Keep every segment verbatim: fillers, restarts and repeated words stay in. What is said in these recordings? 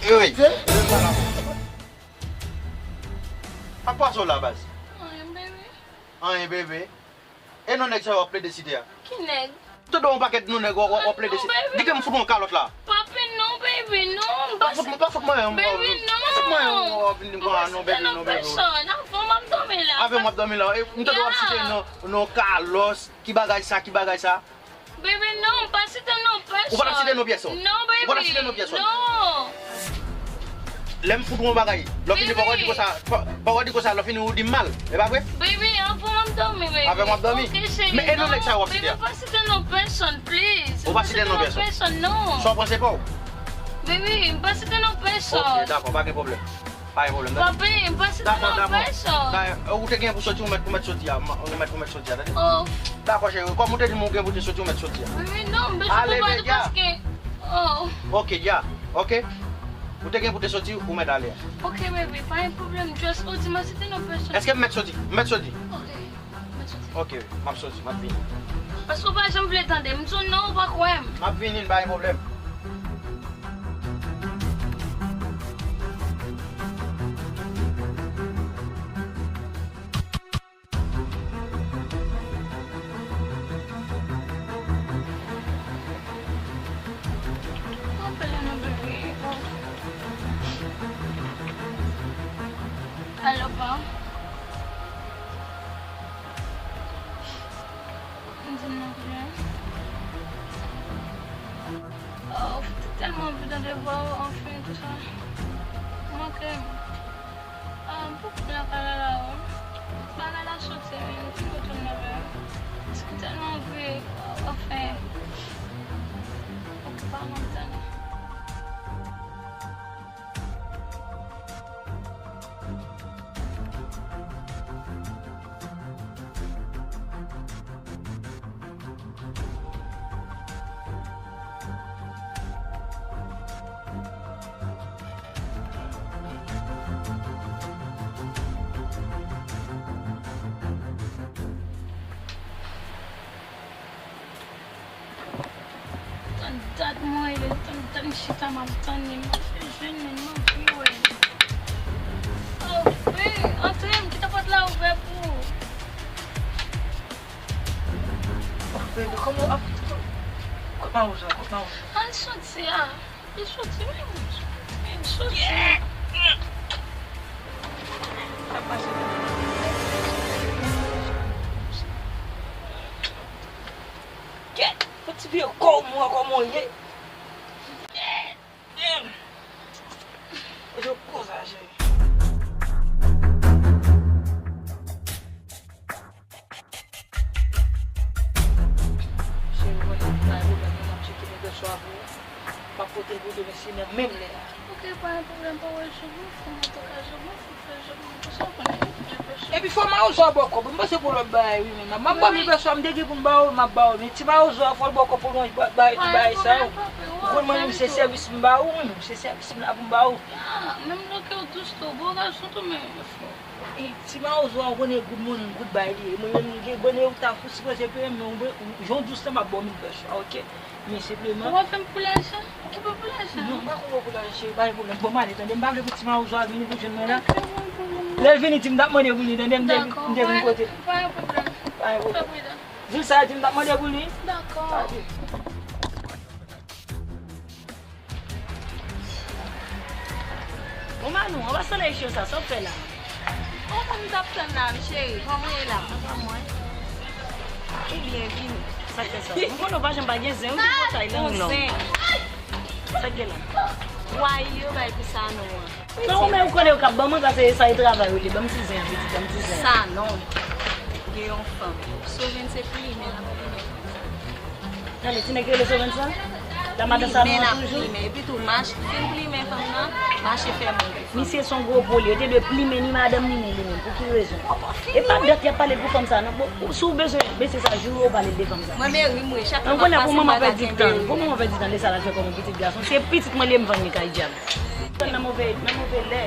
Ey, ey. Pa kwaze w la, baz. Anyen, bebe. Anyen, bebe. E non nèg sa yo w ap plede site a? Ki nèg? M tande yon pakèt non nèg w ap plede site. Kite m fout yon kalòt la. Papi, non, baby, non. Pa fout, pa fout mwen, non. Baby, non. Pa fout mwen, w ap vin di m konsa, non, baby, non, baby. Pèsòn, avan m ap dòmi la. Avan m ap dòmi la. E, m tande w ap site non, non, Carlos, ki bagay sa, ki bagay sa. Baby, non, m pa site non pèsòn. Ou pa t ap site non pyèsòn? Non, baby. Ou pa t ap site non pyèsòn? Non. Lè m fout ou yon bagay, lè w fini, pa w di konsa, pa, pa w di konsa, lè w fini ou di m mal. E pa vre? Baby, avan m ap dòmi, baby. Avan m ap dòmi? Ok, cheri, non. Men e non nèg sa yo w ap site a? Baby, pa site non pèsòn, please. Ou pa site non pèsòn? Pèsòn, non. Sa w panse pa w? Baby, m pa site non pèsòn. Ok, dakò, pa gen pwoblèm. Pa gen pwoblèm, dakò. Papi, m pa site non pèsòn. Dakò, ou te gen pou soti, ou mèt, ou mèt soti a, ou mèt, ou mèt soti a, tande? Oh. Dakò, cheri, kòm ou te di m ou gen pou te soti, ou mèt soti a. Wi, non, m bezwen konprann paske, oh. Ok, ya, ok. Ou te gen pou te soti, ou mèt ale a. Ok, baby, pa gen pwoblèm, just ou di m pa site non pèsòn. Èske m mèt soti? M mèt soti? Ok. Ok, m ap soti, m ap vini. Paske w pa janm vle tande m. M di w non, ou pa kwè m. M ap vini, pa gen pwoblèm. Apèl la nan bebe. Alo, pa. M di non, bebe. Oh, m te tèlman anvi tande vwa w, anfen, tout sa. Manke m. Ah, m poko lakay la la, wi. Bagay la soti, wi, m fin retounen, wi. M te tèlman anvi, anfen. Okipe m, m tande. Tann dat mwen rele, tann dat m chita, m ap tann li, m pa fè jwenn li, m anvi wè li. Oh, baby, antre, m kite pòt la ouvè pou ou. Oh, baby, kòman w ap, kot Mawozo, kot Mawozo? Al soti a. Li soti menm. Li soti. Sa pase. Kèt, yon ti vye kò w mwen kòman w ye. Yo konsa, cheri. Cheri, mwen, pa gen pwoblèm, non, m ap tcheke men bèswa pou ou. M ap pote l pou demen, se nan menm lè a. Ok, pa gen pwoblèm, pa wè, je m'en fous, antouka, je m'en fous, je m'en fous, sa w konnen, je m'en fous. Epi fò Mawozo a ba w kòb, m panse pou lòt bagay, wi, men m ap ba w men bèswa, m te gen pou m ba w, m ap ba w, men ti Mawozo a fò l ba w kòb pou bay, bay, bay sa yo. Ou konn mwen menm, se sèvis m ba ou, wi, se sèvis m la pou m ba ou. Ah, menm lè ke w dous tou, bon gason tou, men fò. E, ti Mawozo a, ou konnen good morning, good bye li ye. Mwen menm, m gen bonè ou ta sipoze peye m, men ou, jan w dous la, m ap ba w mil bèswa, ok? Men senpleman. Ou pa fè m pou lajan? Ou koupe pou lajan? Non, m pa koupe pou lajan, cheri, pa gen pwoblèm. Bon, m ale, tande, m pa vle pou ti Mawozo a vini pou jwenn mwen la. Ok, pa gen pwoblèm. Lè l vini, di m t ap mande pou li, tande, m te, m te vin kote l. Pa gen pwoblèm. Pa gen pwoblèm. Fè pridan. Di l sa, di m t ap mande pou li. Dakò. Bon, Manou, anba solèy cho sa, sa w fè la? Ou konn m t ap tann la, m cheri, kòman w ye la? Anba mwen. Ou byen vini. Sa k fè sa? M konnen w pa janm pa gen zen, ou gen pòtay nan long. Sa k gen la? Wa yo bay pou Sanon an. Non, ou menm ou konnen yo k ap ban mwen, paske sa e travay yo li, ban m ti zen an, pitit, ban m ti zen an. Sanon gen yon fanm. Soven se plimen l ap plimen. Tande, ti nèg ki rele Soven sa? La madan Sanon an toujou? Plimen l ap plimen. Epi tou, mache, fin plimen fanm nan, mache fè moun. Misye se yon gwo poli, yo te dwe plimen ni madanm ni men li menm. Pou ki rezon? E pa dat y ap pale pou fanm sa, non. Bon, si w bezwen mesye sa, joure w pale de fanm sa. Mwen meri m wi, chak lè m ap pase m pa ka kenbe l. Pou manman pèdi tan, pou manman pèdi tan, lè sa l al fè kòman pitit gason. Se pitit mwen li ye m vann li kay dyab. Nan move, nan move lè.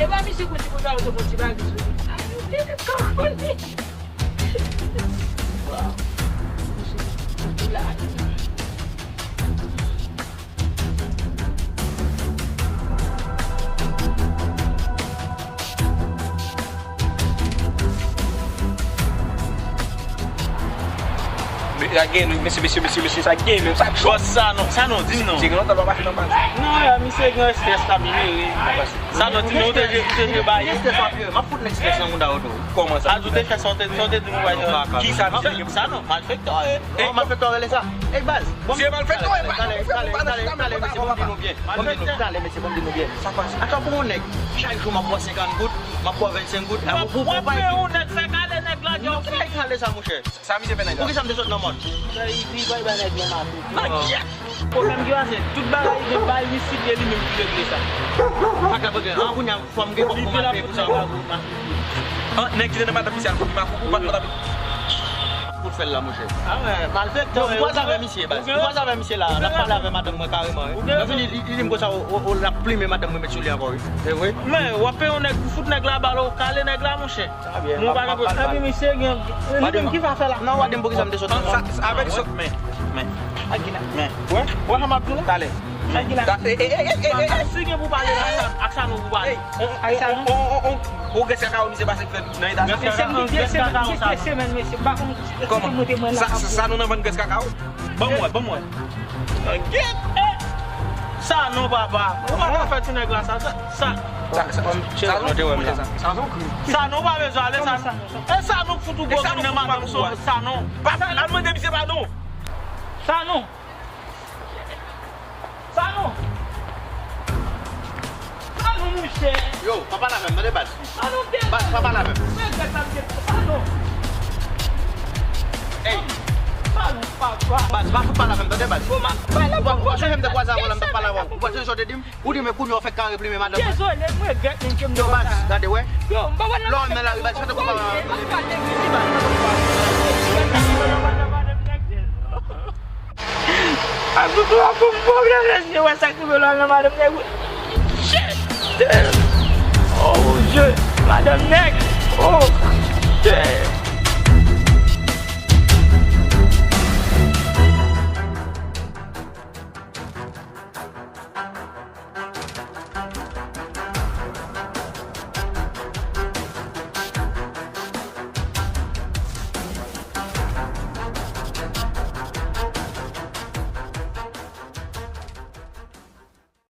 E pa misye kote pou ta oto bon ti bagay sou li. Sa vle di, li konn li. Waw. Misye la. Sa gen, mesye, mesye, mesye, mesye, sa gen, menm sa. Bòs, sa non, sa non, di m non. Misye gen lontan pa pase nan baz. Non, misye gen strès la, vini, wi. Sa non, di m non, ou te jwe, ou te jwe bay. Strès w ap jwe, m ap fout nèg strès nan mouda w tou. Kòman sa? A, ou te fè sa, ou te, sa ou te di m ou pa jwe. Ki sa, misye gen? Sa non, malfektè, e. Oh, malfektè w rele sa? Ey, baz, bon. Se malfektè w ye, baz. Talè, talè, talè, mesye, bon, di nou byen. Bon, di nou, talè, mesye, bon, di nou byen. Sa pase? Atò, pou yon nèg, chak jou m ap pran senkant goud, m ap pran vennsenk goud. W ap peye yon nèg, fè kale nèg la, djòl. Non, ki bagay kale sa, monchè? Sa misye fè nèg la? Poukisa m te sot nan mòn? Li bay, bay nèg yo mato. Nan kiyès? Pwoblèm ki pase, tout bagay gen bay isit, e li menm ki regle sa. Pa ka regle. An, kounye a, fò m gen kòb pou m al peye pou sa. An, nèg ki te nan madanm misye a, pou m a, pou pa t madanm. Pou fè l la, monchè. A wè, malfektè. Yo, m kwaze avè misye, baz. M kwaze avè misye la. N ap pale avè madanm mwen kareman, wi. Lè fini, li, li di m konsa, o, o, o, l ap plimen madanm mwen, met sou li ankò, wi. Se vre? Men, w ap peye yon nèg pou fout nèg la bal, ou kale nèg la, monchè. Sa byen, m ap, m ap pale. Epi misye gen, li menm ki va fè la. Non, w a di m poukisa m te sot nan mòn. Avèk sot, men, men. Men. Wè, wè sa m ap di la? Talè. Sa ki la? Ta-, e, e, e, e, e, e. Sa, si gen pou pale la, sa, ak sa nou pou pale. Ak sa nou? On, on, on, on, on grès kakao misye pase k fè nan eta sa. Mesye, m gen de semèn, gen de semèn, mesye, m pa konn ki kote mwen la. Sa, sa nou nan vann grès kakao? Ban m wè, ban m wè. Gèt, e. Sa non, papa. Ou pa ka fè ti nèg la sa, sa, sa. Sa, sa, sa, sa, sa, sa, sa, sa, sa, sa, sa, sa, non, pa bezwen ale, sa. E sa nou k fout ou gwo grenn nan madanm sou sa, non. Pa, al mande misye padon. Sa non. Sa non. Sa non, monchè. Yo, pa pale avè m, tande, baz. Sa non, baz, pa pale avè m. Mwen, gad sa, mwen, sa non. Ey. Sa non, papa. Baz, pa fout pale avè m, tande, baz. Kòman? Ou pa sonje m te kwaze avè w la, m t ap pale avè w. Ou pa sonje sa w te di m? Ou di men kounye a w fèk ka replimen madanm mwen. Dezole, m regrèt menm ke m te konsa. Yo, baz, gade, wè. Yo, m pa konn nan. Lè w menm la, baz, fè te konpa. A tout la pou m pwoblèm, èske wè sa k rive lò nan madanm nèg, wi. Shit! Damn! Oh, Bondye! Madanm nèg! Oh! Shit!